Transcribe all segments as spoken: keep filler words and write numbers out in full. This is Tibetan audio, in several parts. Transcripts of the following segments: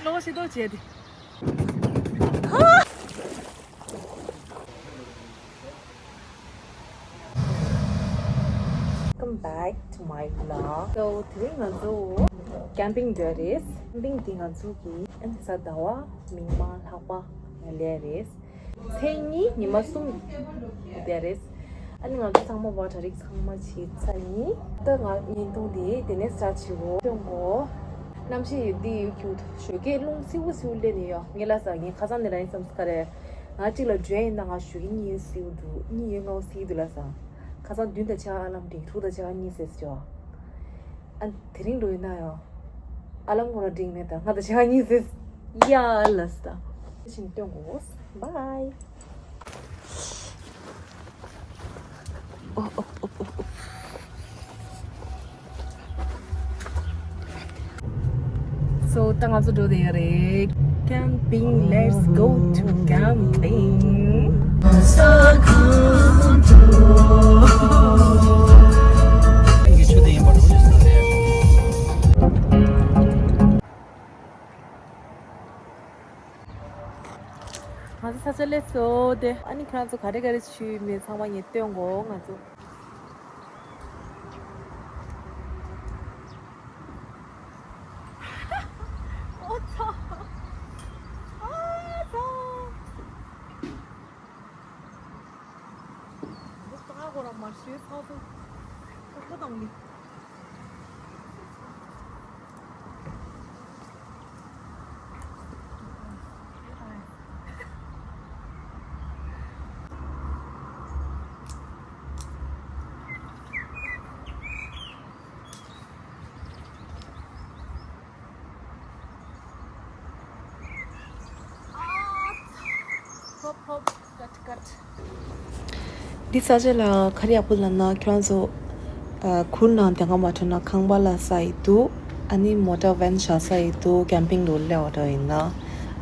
ལོ་ཤི་ཏོ་བྱས་ཏེ། Welcome back to my vlog. So དེ་རིང་ང་ཚོ་ཀེམ་པིང་འགྲོ་རེད། ཀེམ་པིང་འདི་ང་ཚོ་གི་ཨ་ནི་གཟའ་ཟླ་བ་མིག་དམར་ལྷག་པ་ལ་སླེབས་རེད། མཚན་ཉིད་ཉི་མ་གསུམ་བསྡད་རེད། ཨ་ནི་ང་ཚོ་ཚང་མ་བ་གྲ་སྒྲིག་ཚང་མ་བྱས་ཚར་ཡིན། ད་ང་བརྙན་ཐུང་འདི་དེ་ནས་སི་ཊར་བྱེད་འོ། སྟོན་གོ། གནམ་གཤིས་འདི་ཡོད་ཀྱི་ཞོགས་ཀས་རླུང་བསིལ་བོ་བསིལ་བོ་ལེན་ནས་ཡོད། ངས་ལ་ས་ངས་ཁ་སང་ནས་ལ་ཡིན་བསམ་ས་ཁ་རེད། ང་གཅིག་ལ་འཇོན་ཡིན་ན་ང་ཞོགས་ཀས་གཉིད་བསིལ་བོ་འདུག་གཉིད་ཡོད་ངའོ་བསིལ་འདུག་ལ་ས། ཁ་སང་བདུན་དང་ཕྱེད་ཀ་ཨ་ལམ་འགྲིག་དྲུག་དང་ཕྱེད་ཀ་གཉིད་སད་ཅོ། ཨ་དེ་རིང་འགྲོ་ཡིན་ན་ཡང་། ཨ་ལམ་ཁོ་རང་འགྲིག་མེད་ད་ང་དང་ཆ་གཉིས་ཟེར། ཡ་ལ་སི་ད། ཕྱིན་སྟོན་དགོས། Bye. So ད་ང་ཚོ་འགྲོ་དེ་ཡོད་རེད། Camping, let's go to camping. ང་ཚོ་ས་ཆ་སླེབས་སོང་སྟེ། ཨ་ནི་ཁྱེད་རང་ཚོ་ག་རེ་ག་རེ་བྱས་མེད་ཚང་མ་ངས་སྟོན་གོ། ང་ཚོ། ཨོ་ཚ། ཨོ་ཚ། འདི་ལྟ་གོ་ར་མ་ཤེས་ཚ་ཚ། ཁ་ཁ་དང་ནི། འདི་ས་ཆ་ལ་ག་རེ་ཡག་པོ་ལབ་ན་ཁྱེད་རང་ཚོ་ཨ་གུར་ནང་དེ་ག་མ་འཕྲོད་ན་ཁང་པ་ལ་ས་ཡི་འདུག་ཨ་ནི་མོ་ཊ་ཝན་བཞག་ས་ཡི་འདུག་ཀེམ་པིང་དུ་སླེབས་པ་འདྲ་ཡིན་ན།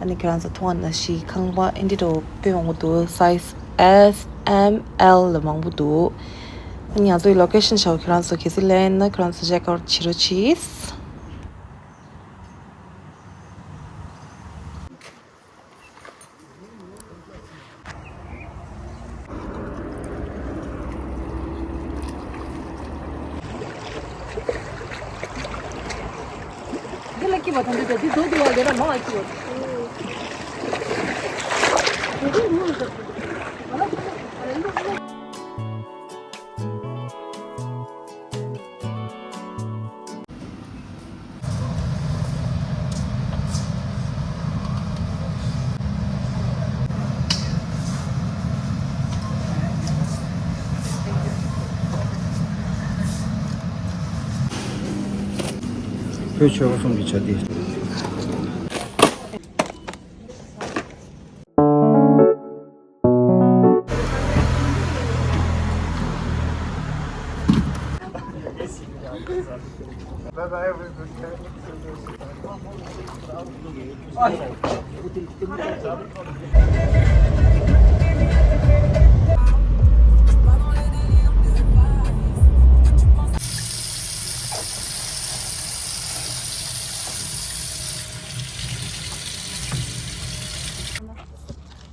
ཨ་ནི་ཁྱེད་རང་ཚོ་མཐོང་བ་ན་ཤི་ཁང་པ་ཨེ་འདྲ་འདྲ་པོ་དཔེ་མང་པོ་འདུག་སའིཛ་S M L ལ་མང་པོ་འདུག་ཨ་ནི་ང་ཚོའི་ལོ་ཀེ་ཤན་བཞག་ཁྱེད་རང་ཚོ་གལ་སྲིད་སླེབས་ན་ཁྱེད་རང་ཚོ་ཅེག་ཨའུཊ་བྱེད་རོགས་གྱིས། འདི་ལ་སྐྱིད་པ་དང་འདི་དང་འདི་རྡོ་རྡོ་བ་དེ་ལ་མང་བ་སྐྱིད་པ། བོད་ཆོལ་ཁ་གསུམ་གྱི་བྱ་དེ།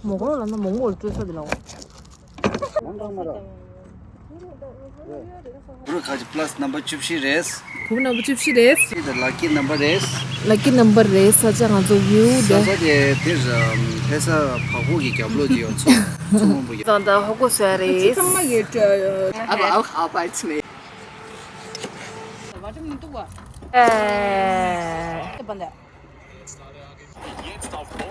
མོག་མོག་ལབ་ན་མོག་མོག་ལ་སྤྲོད་ས་དེ་ལའོ། ཁ་ཅིག་པ་ལ་སི་ནམ་བར་བཅུ་བཞི་རེད། ཁོ་བོ་ནམ་བར་བཅུ་བཞི་རེད། ཁྱེད་ལ་ཀི་ནམ་བར་རེད། ལ་ཀི་ནམ་བར་རེད། ས་ཆ་ང་ཚོ་བིའུ་ས་དེ། ཆ་དེ་དེར་ལྷ་ས་བ་ཧོ་གི་རྒྱབ་ལོགས་ཀྱི་ཡོད་ཚོ་ཚོ་མང་པོ་ཡོད། ཙང་ད་ཧོ་གོ་སོ་ཡ་རེད། ཚང་མ་གི་ཨ་བ་ཨ་ཧ་པ་ཨིཊ་མི། བ་ཏི་མི་འདུག་བ། ཨེ། ཨེ་བ་ལ། ཨོ་པ།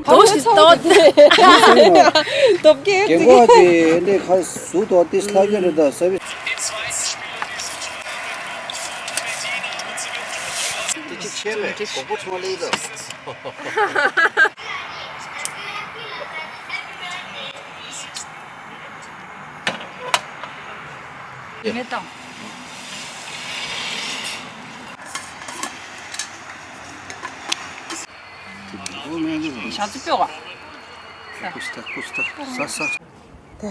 ཧོ་ཤི་ཏོ། ཏོབ་ཀེ། རྒན་གོག་དེ་འདི་ཁ་ཟུག་ཏོ་ཏིས་ལྷག་གི་རེད་ད་ས་བི། དེ་ཅི་ཆེ་བས་གོག་པོ་ཚོང་ལེ་ད། མེད་དང་། ཞག་ཚི་ཕྱོགས་ག་ཀུ་སྟ་ཀུ་སྟ་ས་ས། དེ།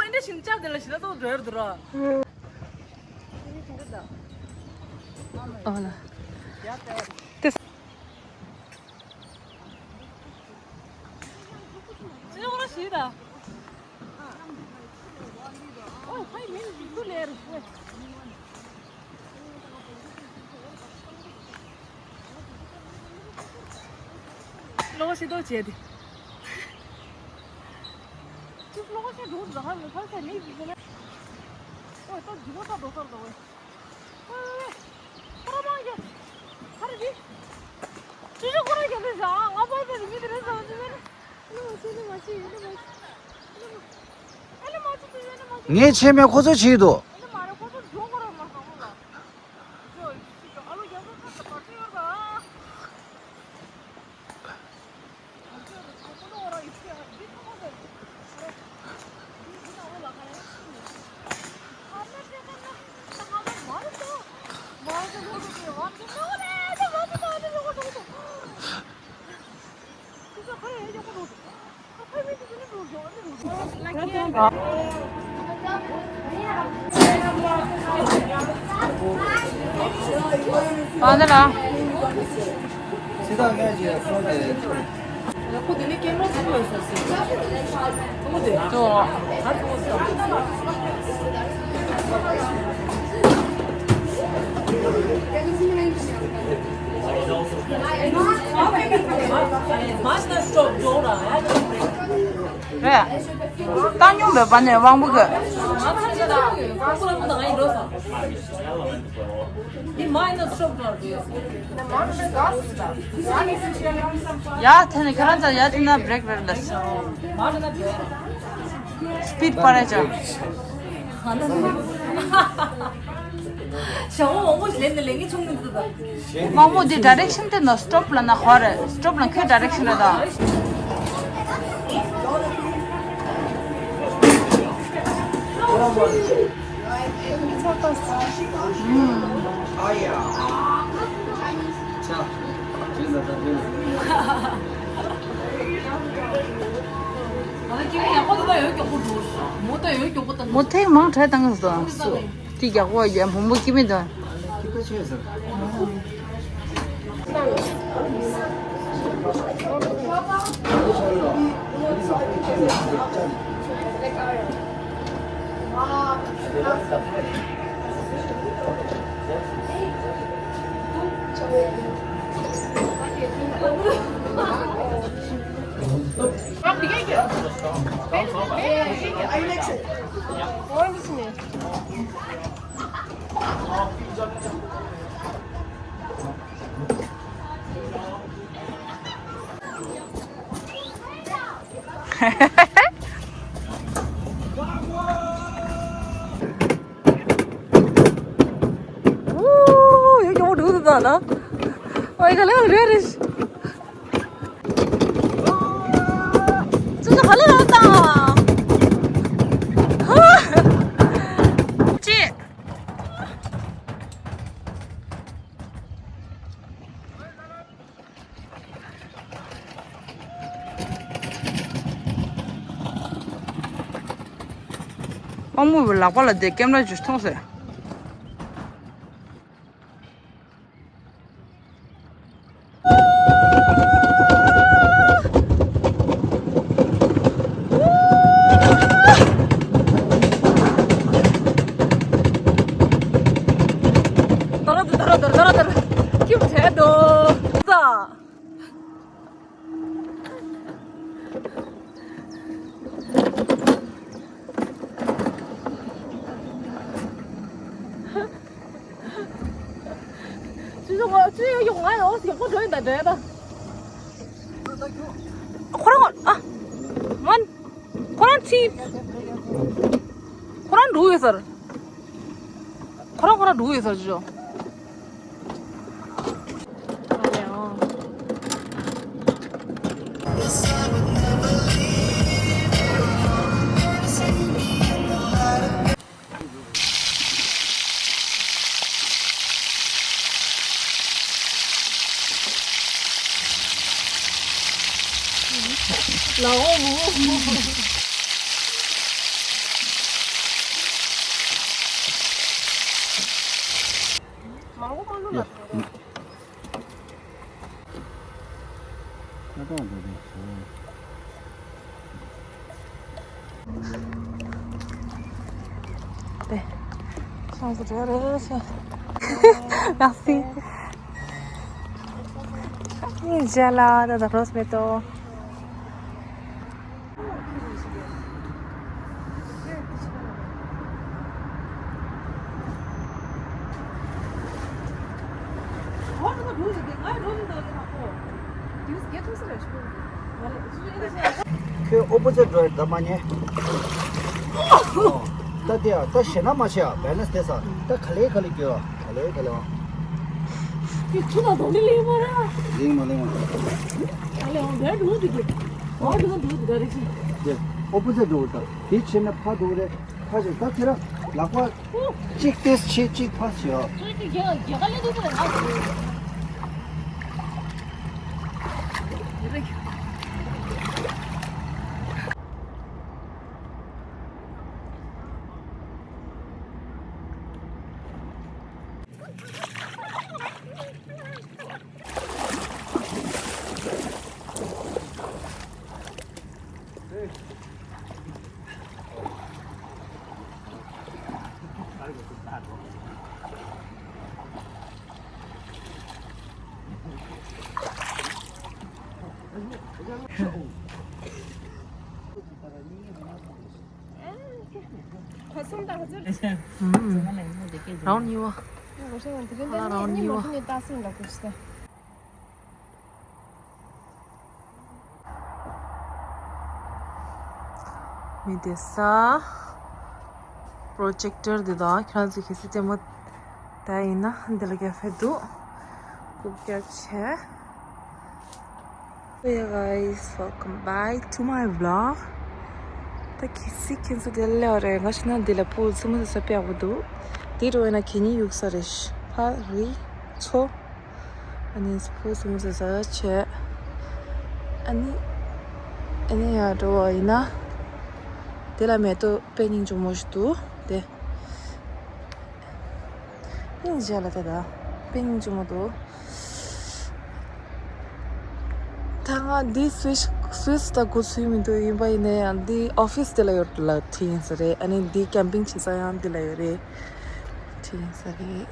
ཨོ་ཨེ་འདྲ་ཞིག་ལྕགས་དེ་ལ་ཞིག་ལ་ཏོག་འགྲོ་ཡར་འདུག་ར། ཨོ་ལ། ཏེ། ཅི་ཡོང་ར་ཞིག་ད། ཨོ་ཕའི་མིན་ཞིག་ཏུ་ལེར། ལོ་ཤི་དོ་བྱེད་དེ། ཅིག་ལོ་ཤི་འགྲོ་ཟ་ཧ་ལོ་ཧ་ས་ནི་ཟི་ཟི་ལེ། ཨོ་ད་ཇི་མོ་ད་དོ་སར་དོ་ཝེ། ཝེ་ཝེ་ཝེ། ཁོ་ར་མ་གྱེ། ཁ་ར་ཇི། ཅི་ཞིག་ཁོ་ར་གྱེ་ལེ་ཟ་ང་པ་ད་ནི་མི་དེ་རེ་ཟ་ཟི་ཟི་ལེ། ཨ་ལེ་མ་ཅི་ཨ་ལེ་མ་ཅི་ཨ་ལེ་མ་ཅི་ཨ་ལེ་མ་ཅི་ཅི་ཨ་ལེ་མ་ཅི། ངས་ཆེ་མེད་ཁོ་ཚོ་བྱེད་དོ། ཨ་ལེ་མ་རེ་ཁོ་ཚོ་འགྲོ་ཁོ་ར་མ་ཟ་ཁོ་ལ། ཨ་ལོ་རྒྱ་ཚོ་ཁ་ཁ་པར་ཏི་ཡོད་པ། ཨ་ལོ་རྒྱ་ཚོ་ཁ་པར་ཏི་ཡོད་པ། ཨ་ནི་ལ། རེད། བཏང་མྱོང་མེད་པ་ནས་དབང་པོ་གི། ཡ་དེ་ནས་ཁྱེད་རང་ཚོ་ཡ་དེ་ན་བྲེག་རེད་ལ། སྤིད་པར་ཅང་། ཞང་བོ་མང་པོ་ཞིག་ལེན་ནས་ལེན་གི་ཆུང་ནི་འདུག་ད། མང་པོ་འདི་ཌའི་རེག་ཤན་དེ་ནོ་སི་ཊོབ་ལ་ན་ཧོ་རེད། སི་ཊོབ་ལ་ཁྱོད་ཌའི་རེག་ཤན་རེད་ད། མོ་ཐེངས་མང་ཁྲལ་བཏང་གི་སོང་། དེ་རྒྱག་པོ་རྒྱ་བུ་མོ་སྐྱིད་མི་འདུག་ཡོད་ཀྱང་འགྲོ་འདུག་ད་ན། ཨོ་ཡ་ག་ལེ་རེ་རེ། ཅི་ཅི་ག་ལེ་ར་ད། ཅི། དཔའ་མོ་བའི་ལག་པ་ལ་དེ་ཀེམ་ར་ཅིག་མཐོང་ཟེར། ཅི་ཡོང་ང་ཅི་ཡོང་ང་ཡོང་ཡག་པོ་འགྲོ་ཡིན་ད་འདྲ་ད། ཁོ་རང་ཨ། མན། ཁོ་རང་ཚིག་ཁོ་རང་འགྲོ་ཡོད་ཟེར། ཁོ་རང་ཁོ་རང་འགྲོ་ཡོད་ཟེར་ཅི་ཡོང་། ལའོ་མོ། མང་པོ་མ་ལུས་ལ། Merci. Jala, da da rose meto. ཁྱོད་ཨོ་པོ་ཛིཊ་འགྲོ་ཡ་ད་མ་ཉན། ད་དེ་ཡ་ད་ཞེད་སྣང་མ་བྱེད་ཡ། བེ་ལན་སི་དེ་ས་ད་ག་ལེ་ག་ལེ་སྐྱོད་ཡ། ག་ལེ་ག་ལེ་བ། ཁྱོད་ད་དོ་ནི་ལེགས་མ་ར། ལེགས་མ་ལེགས་མ། ག་ལེ་བ་བེ་འགྲོ་འདུག་གི། བ་འགྲོ་འདུག་ག་རེ་ཅི། དེ་ཨོ་པོ་ཛིཊ་འགྲོ་ད་དེ་བྱས་ན་ཕ་འགྲོ་རེད། ཕ་ཞིག་ད་ཁྱེད་རང་ལག་པ་གཅིག་ཏེས་བྱེད་གཅིག་ཕ་བྱེད། ཁྱོད་ཀྱི་རྒྱ་རྒྱ་ག་ལེ་འདུག་ཟེར་ང་ཟེར། ཁོ་སུམ་དང་ཁ་ཚུར། རང་གཉིས་པ། ཁོ་སུམ་དང་ཁ་ཚུར། ཨ་རང་གཉིས་པ། མི་བསྡད་ས། པྲོ་ཇེག་ཊར་འདི་དང་ཁྱེད་རང་ཚོ་གལ་སྲིད་ལྟད་མོ་ལྟ་ཡིན་ན་འདི་ལ་ཀ་ཧྥེ་འདུག་རྐུབ་བཀྱག་བྱས། Hey guys, welcome back to my vlog. ད་གལ་སྲིད་ཁྱེད་ཚོ་འདི་ལ་སླེབས་པ་རེད། ང་ཤི་ན་འདི་ལ་པུལ་ཚི་མོ་ཟ་ས་དཔེ་ཡག་པོ་འདུག་འདི་འགྲོ་ཡིན་ན་གད་སྙིགས་གཡུག་ས་རེད། ཕ་རི་ཚོ། ཨ་ནི་སྤུ་སུམ་སུ་ཟ་བྱས། ཨ་ནི་ཨ་ནི་ཡར་འགྲོ་བ་ཡིན་ན། དེ་ལ་མེ་ཏོག་དཔེ་སྙིང་རྗེ་མོ་ཞིག་འདུག་དེ་སྙིང་རྗེ་ལ་དེ་ད་དཔེ་སྙིང་རྗེ་མོ་འདུག་ད་ང་འདི་སུད་སུད་སི་ད་འགོ་ཚུགས་མི་འདུག་ཡིན་པ་ཡིན་ན་ཡང་འདི་ཨོ་ཕིས་དེ་ལ་ཡོད་ལ་ཁྲིད་ཡིན་ས་རེད། ཨ་ནི་འདི་ཀེམ་པིང་བྱེད་ས་ཡང་འདི་ལ་ཡོད་རེད། ཁྲིད་ཡིན་ས་རེད།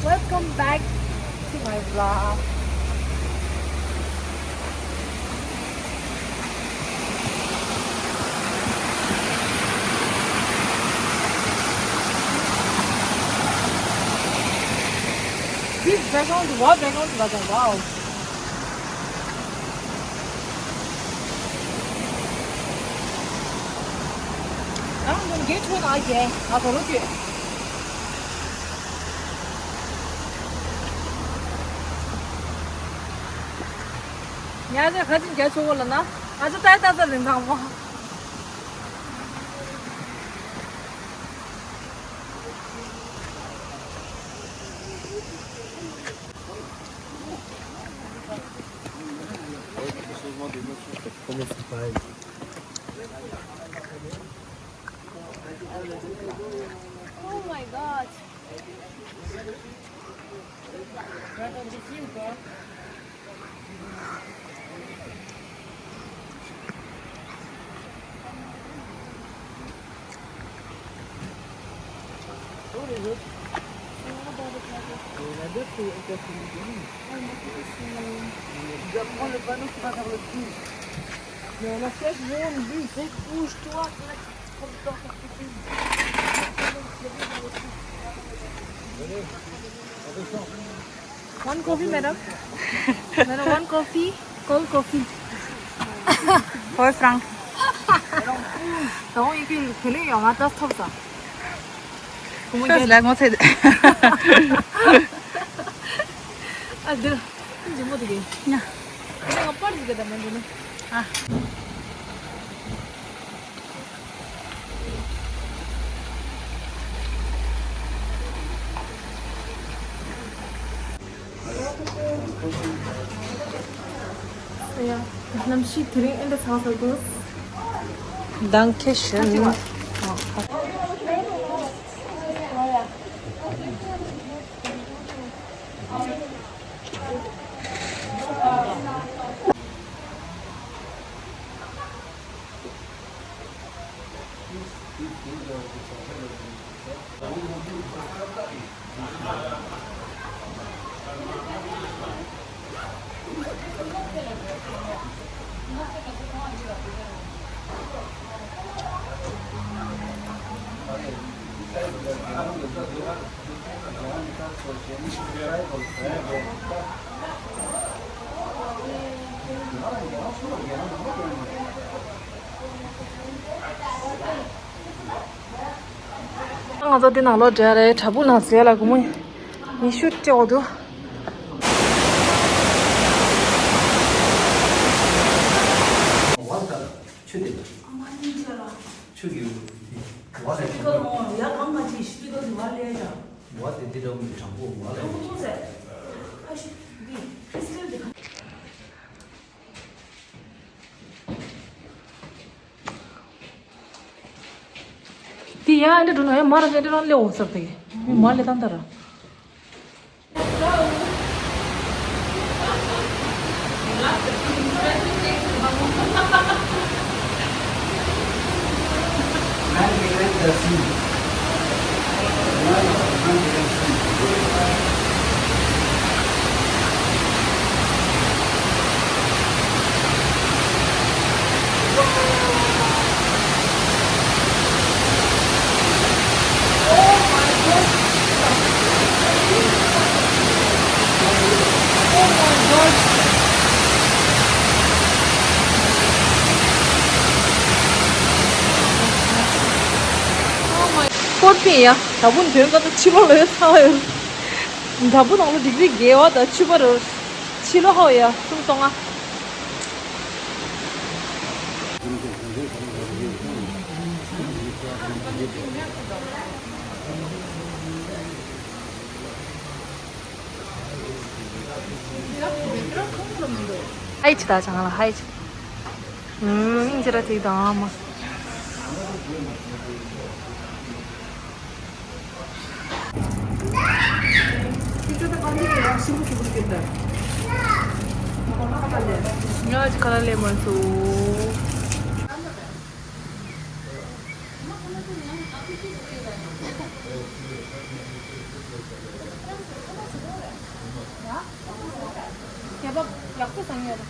Welcome back to my vlog. This background, what background was that? Wow. I'm gonna get one again. I don't look it. ཉ་ཟེར་ཁ་ཅིག་རྒྱ་ཆོག་གོ་ལ་ན། ཨ་ཅག་ཏའི་ཏ་ས་རིན་ཐང་མོ། Oh my God. Je prends le panneau qui va vers le douze. Mais la chaise jaune, lui, bouge-toi. One coffee, madam. Madam, one coffee, cold coffee. Four franc. Don't you feel feeling your mother's top? First, like, what's it? ཨ་འདིར་འཇིམ་པོ་དེ་གས། ཡ། ང་པར་ཟིག་ག་ད་མ་འདི་ནི། ཨ། ཡ། གནམ་གཤིས་དེ་རིང་ཨེ་འདྲ་ཚ་བ་ཚ་འདུག Danke schön. ང་ཚོ་འདི་ནང་ལོགས་འགྲོ་ཡ་རེད། བྲག་ཕུག་ནང་ཟེར་ཡ་ལ་སྒོར་མོ་ཉི་ཤུ་སྤྲད་འོ་འདུག་ཆུ་དེ་ལ། ཆུ་གི་ཝ་ལས་ཤིག་ག་ཡ་གང་མ་ཅི་ཤི་ག་གི་ཝ་ལས་ཡ། ཝ་དེ་འདི་འདྲ་བོ་མི་དྲང་པོ་ཝ་ལས་ཤིག་ཨ་ཤི་འདི་ཁྲིས་ཊལ་འདི་ག་འདི་ཡང་འདི་འགྲོ་ན་ཡང་མ་ར་འདི་རང་ལས་འོ་ཟེར་ཏེ་མི་མ་ལས་ཏན་ཏན་ར། སྐོར་ཕིན་ཡ། བྲག་ཕུག་དོན་ག་ཚོད་ཕྱི་ལོགས་ལ་ཡོད་ཚ་བ་ཡོད། བྲག་ཕུག་ནང་ལ་ཌིག་རི་བརྒྱད་པ་དང་བཅུ་པ་རེད། ཕྱི་ལོགས་ཧའོ་ཡ་གསུམ་སོང་ང་། ཧའི་ཅི་ད་ཆང་ལ་ཧའི་ཅི། ཨུམ་ཅི་ར་ཅིག་དང་མ། ང་ཅི་ཁ་ལ་ལས་མ་སོ། རྒྱལ་པོ་ཡག་པོ་བཟང་ཡོད།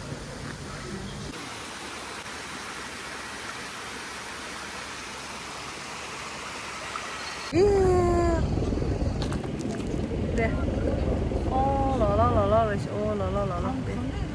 ཨེ། རེད། ཨོ་ལ་ལ་ལ་ལ་རེད་ཤག་ཨོ་ལ་ལ་ལ་ལ་རེད།